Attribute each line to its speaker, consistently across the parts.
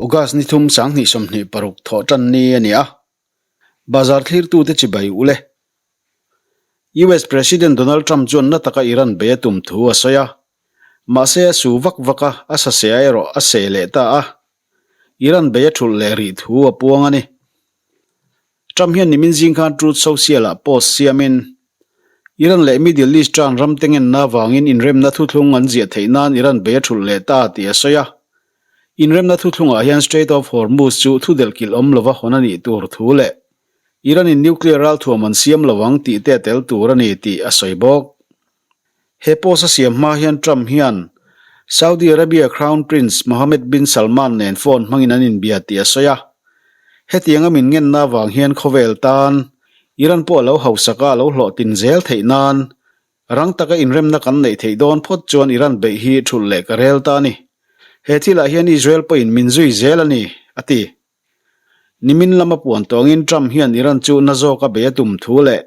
Speaker 1: August ni thum 2026 thawh tan ni a ni a, bazar thlirtute chibai u le. US President Donald Trump chuan na taka Iran bei a tum thu a sawi a, mahse a su vak vak a, a sasea erawh a seh leh ta a, Iran bei a thulh leh rih thu a puang a ni. Trump hian nimin zing khan Truth Social-ah post siamin, Iran leh Middle East tan ram te ngenna avangin inremna thuthlung an ziah theih nan Iran bei a thulh leh ta tih a sawi a. Inremna thuthlungah hian Strait of Hormuz chu thudelh kilh awm lova hawn a nih tur thu leh Iran-in nuclear ralthuam an siam lo ang tih te a tel tur a ni tih a sawi bawk. He post a siam hma hian Trump hian Saudi Arabia Crown Prince Mohammed bin Salman nen phone hmangin an inbia tih a sawi a. Hetianga min ngenna avang hian khawvel tan Iran pawh a lo hausak a, a lo hlawhtlin zel theih nan rang taka inremna kan neih theih dawn phawt chuan Iran beih hi thulh leh ka rel ta a ni. He thilah hian Israel pawhin min zui zel a ni, a ti. Nimin lama puan tawngin Trump hian Iran chu na zawka bei a tum thu leh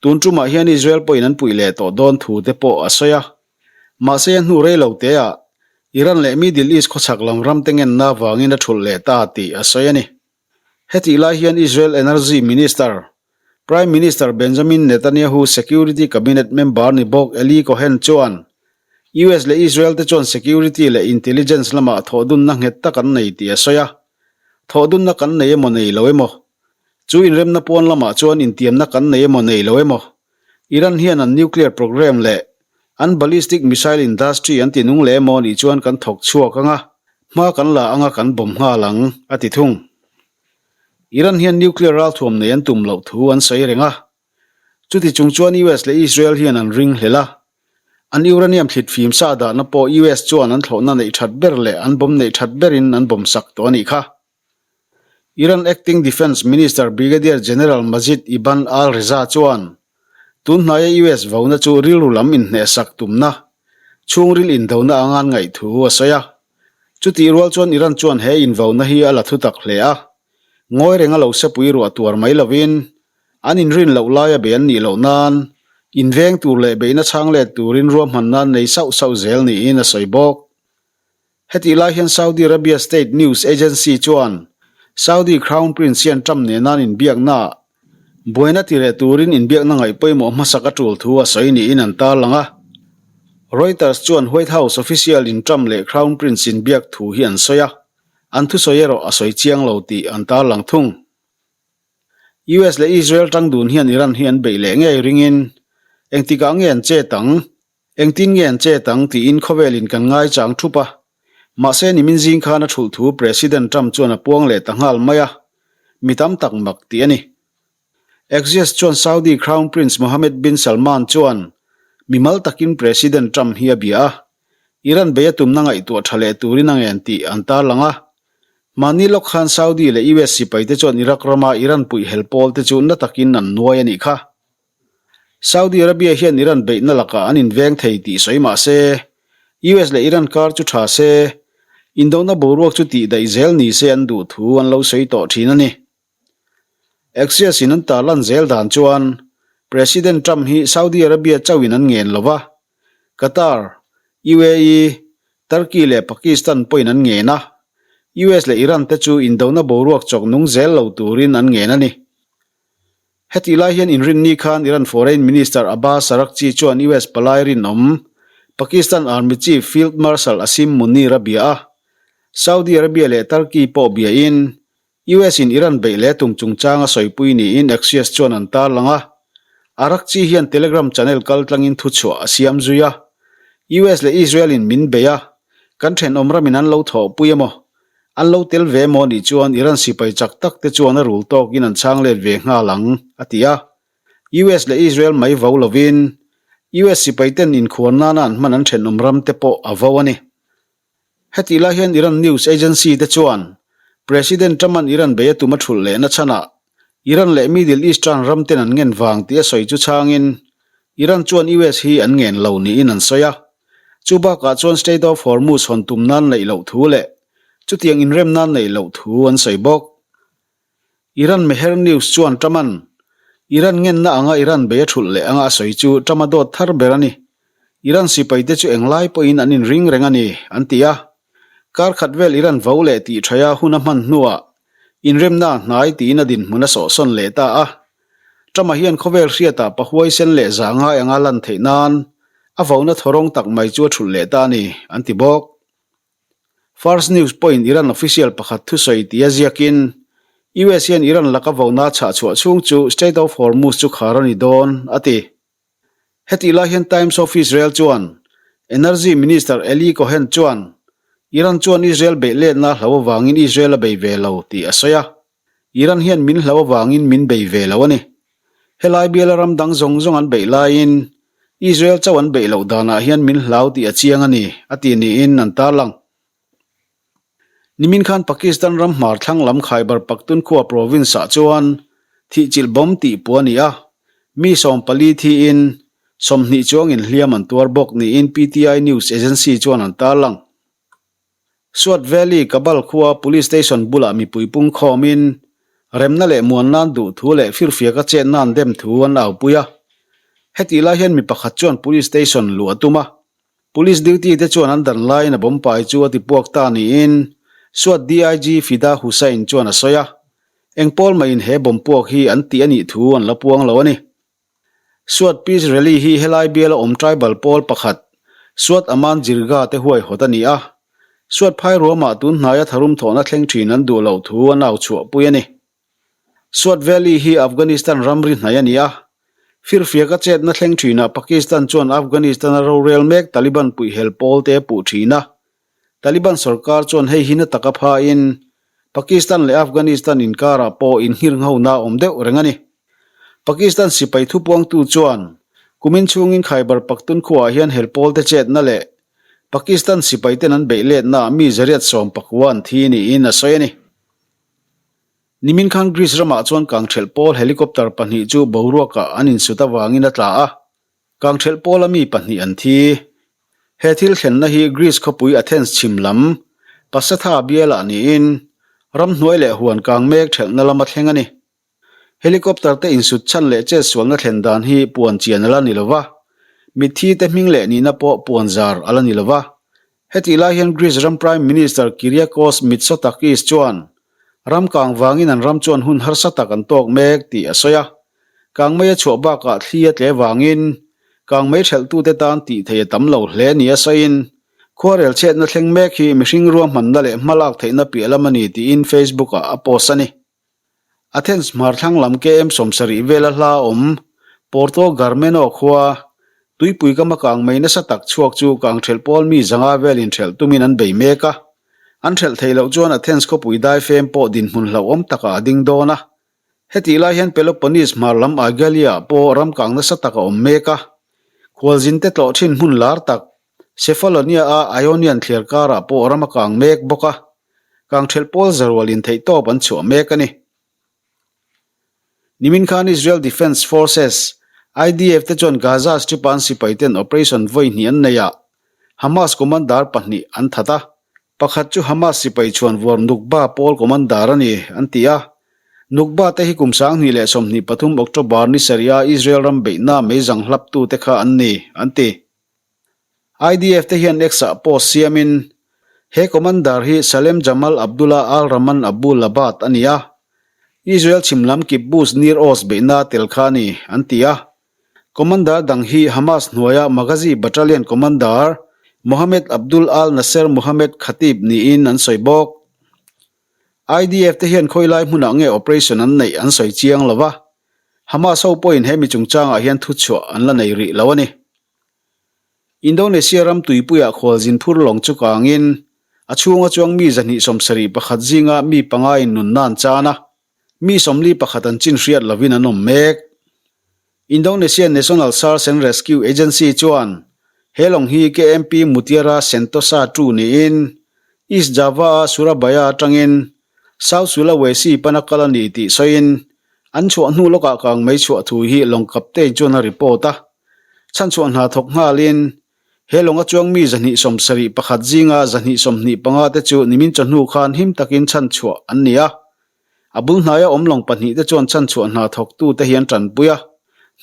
Speaker 1: tun tumah hian Israel pawhin an puih leh tawh dawn thu te pawh a sawi a. Mahse a hnu rei lo teah Iran leh Middle East khawchhak lam ram te ngenna avangin a thulh leh ta tih a sawi a ni. Hetih lai hian Israel Energy Minister, Prime Minister Benjamin Netanyahu Security Cabinet member ni bawk Eli Cohen chuan US leh Israel te chuan security leh intelligence lamah thawhdunna nghet tak an nei tih a sawi a. Thawhdunna kan nei emaw nei lo emaw? Chu inremna pawn lamah chuan intiamna kan nei emaw nei lo emaw? Iran hian an nuclear programme leh an ballistic missile industry an ti nung leh emaw nih chuan kan thawk chhuak ang a, hma kan la ang a kan bawm nghal ang, a ti thung. Iran hian nuclear ralthuam nei an tum loh thu an sawi reng a. Chuti chung chuan US leh Israel hian an ring hlel a. An uranium thlit fim sa dahna pawh US chuan an thlawhna neih that ber leh an bomb neih that berin an bomb sak tawh a nih kha. Iran Acting Defence Minister Brigadier General Majid Ibn Al Reza chuan tun hnaia US vona chu rilru lam inhnehsak tumna, chhungril indona anga an ngaih thu a sawi a. Chutih rual chuan Iran chuan he invona hi a la thutak hle a, ngawi renga lo sepui ruah tuar mai lovin An inrin loh laia bei an nih loh nan inveng tur leh beihna chhang let turin ruahmanna an nei sauh sauh zel niin a sawi bawk. Hetih lai hian Saudi Arabia State News Agency chuan Saudi Crown Prince hian Trump nena an inbiaknaah buaina ti leh turin inbiakna ngaih pawimawh hmasak a tul thu a sawi niin an tarlang a. Reuters chuan White House official in Trump leh Crown Prince inbiak thu hi an sawi a, an thusawi erawh a sawi chiang lo tih an tarlang thung. US leh Israel tang dun hian Iran hi an beih leh ngei ringin engtikah nge an chet ang, engtin nge an chet ang tiin khawvelin kan ngaichang thup a. Mahse nimin zing khan a thulh thu President Trump chuan a puang leh ta nghal mai a, mi tam tak mak tih a ni. Axios chuan Saudi Crown Prince Mohammed bin Salman chuan mimal takin President Trump hi a bia a, Iran bei a tumna ngaihtuah tha leh turin a ngen tih an tarlang a. Mahni lawk khan Saudi leh US sipaite chuan Iraq rama Iran puih hel pawl te chu na takin an nuai a nih kha. Saudi Arabia hian Iran beihna lakah an inveng thei tih sawi mah se, US leh Iran kar chu tha se, indona boruak chu tih daih zel ni se an duh thu an lo sawi tawh thin a ni. Axios in an tarlan zel dan chuan President Trump hi Saudi Arabia chauhin an ngen lo va, Qatar, UAE, Turkey leh Pakistan pawhin an ngen a, US leh Iran te chu indona boruak chawk nung zel lo turin an ngen a ni. Hetih lai hian inrinni khan Iran Foreign Minister Abbas Araghchi chuan US palai rinawm Pakistan Army Chief Field Marshal Asim Munir a bia a, Saudi Arabia leh Turkey pawh biain US in Iran beih leh tum chungchang a sawipui niin Axios chuan an tarlang a. Araghchi hian Telegram channel kaltlangin thuchhuah a siam zui a. US leh Israel in min bei a, kan thenawm ramin an lo thawhpui emaw, an lo tel ve emaw nih chuan Iran sipai chak tak te chuan a rul tawkin an chhang let ve nghal ang, a ti a. US leh Israel mai vo lovin US sipai ten inkhuar nana an hman an thenawm ram te pawh a vo a ni. Hetih lai hian Iran news agency te chuan President Trump-a'n Iran bei a tum a thulh lehna chhanah Iran leh Middle Eastern ram ten an ngen vang tih a sawi chu chhangin Iran chuan US hi an ngen lo niin an sawi a. Chu bakah chuan Strait of Hormuz hawn tum nan neih loh thu leh chutiang inrem nan neih loh thu an sawi bawk. Iran Mehr News chuan Truman Iran ngenna anga Iran bei a thulh leh anga a sawi chu Trump a dawt thar ber a ni. Iran sipaite chu englai pawhin an inring reng a ni, an ti a. Kar khat vel Iran vo leh tih thaia hun a hman hnuah inremna a hnai tiin a dinhmun a sawhsawn leh ta a. Trump-a hian khawvel hriatah pahuaisen leh zah ngai anga lan theih nan a vona thawrawng tak mai chu a thulh leh ta a ni, an ti bawk. Fars News pawhin Iran official pakhat thusawi tia ziakin, US hian Iran laka vona chhah chhuah chhung chu Strait of Hormuz chu khar a ni dawn, a ti. Hetih lai hian Times of Israel chuan Energy Minister Eli Cohen chuan Iran chuan Israel beih letna a hlau avangin Israel a bei ve lo tih a sawi a. Iran hian min hlau avangin min bei ve lo a ni. Helai biala ram dang zawng zawng an beih laiin Israel chauh an beih loh danah hian min hlau tih a chiang a ni, a ti niin an tarlang. Nimin khan Pakistan ram hmar thlang lam Khyber Pakhtunkhwa province-ah chuan thihchilh bomb tih puh a ni a, mi 14 thiin 20 chuangin hliam an tuar bawk niin PTI news agency chuan an tarlang. Swat Valley Kabal khua police station bulah mipui pungkhawmin remna leh muan nan duh thu leh firfiaka chet nan dem thu an aupui a. Hetih lai hian mi pakhat chuan police station luh a tum a, Police duty te chuan an dan laiin a bomb pai chu a ti puak ta niin Swat DIG Fida Hussain chuan a sawi a. Eng pawl maiin he bomb puak hi an tih a nih thu an la puang lo a ni. Swat Peace Rally hi helai biala awm tribal pawl pakhat Swat Aman Jirga te huaihawt a ni a. Swat phai ruamah tun hnaia tharum thawhna thleng thin an duh loh thu an au chhuahpui a ni. Swat Valley hi Afghanistan ramri hnaih a ni a. Firfiaka chetna thleng thinah Pakistan chuan Afghanistan-a rorel mek Taliban puihhel pawl te a puh thin a. Taliban sorkar chuan hei hi na taka phain Pakistan leh Afghanistan inkarah pawh inngirnghona a awm deuh reng a ni. Pakistan sipai thupuangtu chuan kumin chhungin Khyber Pakhtunkhua-ah hian hel pawl te chetna leh Pakistan sipaiten an beih letnaah mi zariat 14 an thi niin a sawi a ni. Nimin khan Greece ramah chuan kangthelh pawl helicopter pahnih chu boruakah an insut avangin a tla a, kangthelh pawla mi pahnih an thi. He thil thlenna hi Greece khawpui Athens chhim lam, Pasatha bialah niin, ramhnuai leh huan kang mek thelhna lama thleng a ni. Helicopter te insut chhan leh chetsualna thlen dan hi puan chian a la ni lo va, mitthi te hming leh nihna pawh puan zar a la ni lo va. Hetih lai hian Greece ram Prime Minister Kyriakos Mitsotakis chuan ram kang vangin an ram chuan hun harsa tak an tawk mek tih a sawi a. Kangmei a chhuah bakah thli a tle vangin kangmei thelhtute tan tih thei a tam lo hle nia sawiin khuarel chhiatna thleng mek hi mihring ruahmanna leh hmalak theihna piah lam a ni tiin Facebook-ah a post a ni. Athens hmar thlang lam KM 70 vela hla awm Porto Germano khua tuipui kama kang mai nasa tak chhuak chu kang thelh pawl mi zanga velin thelh tumin an bei mek a. An thelh theih loh chuan Athens khawpui daifem pawh dinhmun hlauhawm takah a ding dawn a. Hetih lai hian Peloponnese hmar lam Aigalia pawh ram kang nasa tak a awm mek a. Khualzinte tlawh thin hmun lar tak Cephalonia-a Ionian thliar karah pawh ram a kang mek bawk a, kang thelh pawl zarual intheihtawp an chhuah mek a ni. Nimin khan Israel Defence Forces, IDF, te chuan Gaza Strip-a an sipaiten operation vawi hnih an nei a, Hamas commander pahnih an that a, pakhat chu Hamas sipai chhuan vuar Nukba pawl commander a ni, an ti a. Nukba te hi kum 2023 October ni sarih-a Israel ram beihna meizang hlaptute kha an ni, an ti. IDF te hian X-ah post siamin, he commander hi Salem Jamal Abdullah Al-Rahman Abu Labad a ni a, Israel chhim lam Kibbutz Nir Oz beihna tel kha a ni, an ti a. Commander dang hi Hamas hnuaia Maghazi Battalion commander Mohammed Abdul Al-Nasser Mohammed Khatib niin an sawi bawk. IDF te hian khawilai hmunah nge operation an neih an sawi chiang lo va, Hamas ho pawhin he mi chungchangah hian thuchhuah an la nei rih lo a ni. Indonesia ram tuipuiah khualzin phur lawng chu kangin a chhunga chuang mi 271 zinga mi pangain nunna an chan a, mi 41 an chin hriat lovin an awm mek. Indonesia National Search and Rescue Agency chuan he lawng hi KMP Mutiara Sentosa 2 niin East Java-a Surabaya atangin South Sulawesi pana kal a ni tih sawiin an chhuah hnu lawkah kang mei chhuah thu hi lawng captain chuan a report a. Chhanchhuah hna thawk nghalin he lawnga chuang mi 271 zinga 225 te chu nimin chawhnu khan him takin chhanchhuah an ni a. A bul hnaia awm lawng pahnih te chuan chhanchhuah hna thawktute hi an tanpui a.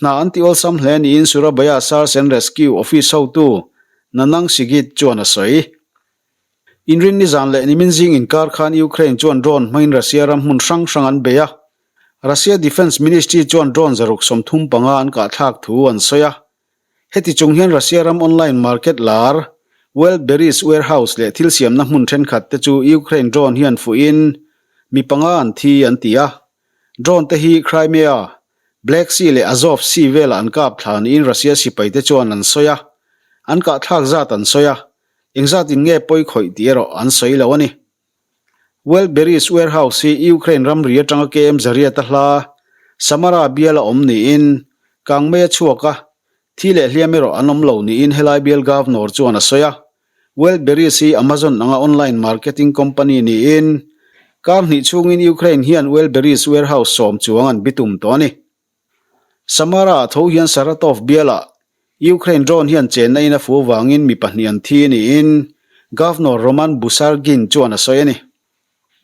Speaker 1: Hna an ti awlsam hle niin Surabaya Search and Rescue Office hotu Nanang Sigit chuan a sawi. Inrinni zan leh nimin zing inkar khan Ukraine chuan drone hmangin Russia ram hmun hrang hrang an bei a. Russia Defence Ministry chuan drone 135 an kahthlak thu an sawi a. Heti chung hian Russia ram online market lar Wildberries warehouse leh thil siamna hmun thenkhat te chu Ukraine drone hian fuhin mi panga an thi an ti a. Drone te hi Crimea, Black Sea leh Azov Sea velah an kap thla niin Russia sipai te chuan an sawi a. An kahthlak zat an sawi a. Engzat in nge pawi khawih tih erawh an sawi lo a ni. Wildberries warehouse hi Ukraine ramri atanga KM Zariat-a hla Samara biala awm niin kangmei a chhuak a, thi leh hliam erawh an awm lo niin helai bial Governor chuan a sawi a. Wildberries hi Amazon anga online marketing company niin kar hnih chhungin Ukraine hian Wildberries warehouse sawm chuang an bitum tawh a ni. Samara-ah tho hian Saratov bialah Ukraine drone hian chenna in a fu vangin mi pahnih an thi niin Governor Roman Busargin chuan a sawi a ni.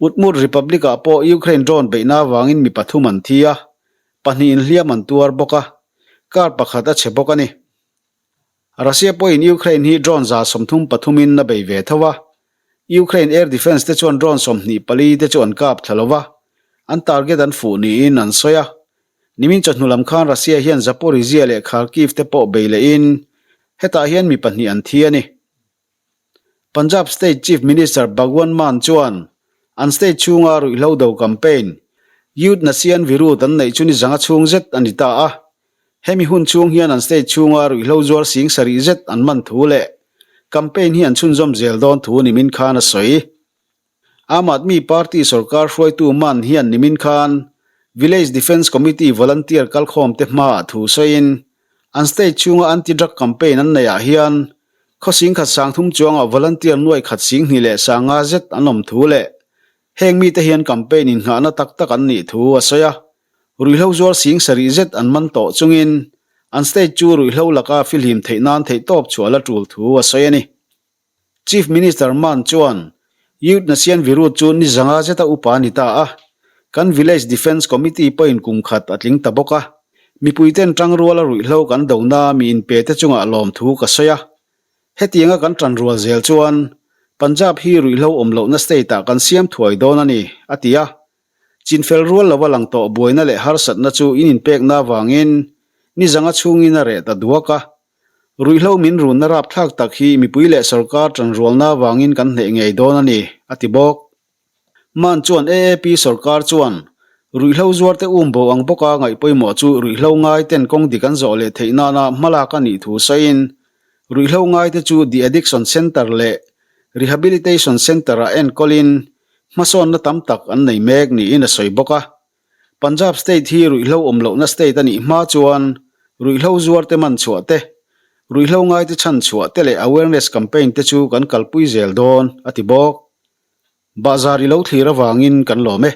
Speaker 1: Udmurt Republic-ah pawh Ukraine drone beihna avangin mi pathum an thi a, pahnih inhliam an tuar bawk a, car pakhat a chhe bawk a ni. Russia pawhin Ukraine hi drone 33 in a bei ve tho a, Ukraine air defence te chuan drone 24 te chu an kap thla lo va, an target an fuh niin an sawi a. Nimin chawhnu lam khan Russia hian Zaporizhzhia leh Kharkiv te pawh bei lehin hetah hian mi pahnih an thi a ni. Punjab State Chief Minister Bhagwant Mann chuan an state chhunga ruihhlo do campaign, Youth Nasian Virudh an neih chu ni zanga chhung zet a ni ta a. Hemi hun chhung hian an state chhunga ruihhlo zuar sing sarih zet an man thu leh campaign hi an chhunzawm zel dawn thu nimin khan a sawi. Aam Aadmi Party sorkar hruaitu Mann hian nimin khan Village Defence Committee volunteer kalkhawmte hmaah thu sawiin an state chhunga anti-drug campaign an neihah hian khaw singkhat 3000 chuangah volunteer nuai khat 2000 leh 50 zet an awm thu leh heng mite hian campaign innghahna tak tak an nih thu a sawi a. Ruihhlo zuar 7000 zet an man tawh chungin an state chu ruihhlo laka fihlim theih nan theihtawp chhuah la tul thu a sawi a ni. Chief Minister Mann chuan Youth Nasian Virudh chu ni zanga zeta upa a ni ta a, kan Village Defence Committee pawhin kum khat a tling ta bawk a. Mipuiten tangruala ruihhlo kan dona mi inpe te chungah lawmthu ka sawi a. Hetianga kan tanrual zel chuan Punjab hi ruihhlo awm lohna state-ah kan siam thuai dawn a ni, a ti a. Chinfel rual lova lang tawh buaina leh harsatna chu in inpekna avangin ni zanga chhungin a reh ta duak a. Ruihhlo min runna rapthlak tak hi mipui leh sorkar tanrualna avangin kan hneh ngei dawn a ni, a ti bawk. Man chuan AAP sorkar chuan ruihhlo zuarte um bo ang bawka ngaih pawimawh chu ruihhlo ngai ten kawng dik an zawh leh theih nana hmalak a nih thu sawiin ruihhlo ngaite chu de-addiction centre leh rehabilitation centre-ah enkawlin Hmasawnna tam tak an nei mek niin a sawi bawk a. Punjab state hi ruihhlo awm lohna state a nih hma chuan ruihhlo zuarte man chhuah te, ruihhlo ngaite chhan chhuah te leh awareness campaign te chu kan kalpui zel dawn, a ti bawk. Bahzar i lo thlir avangin kan lawm e.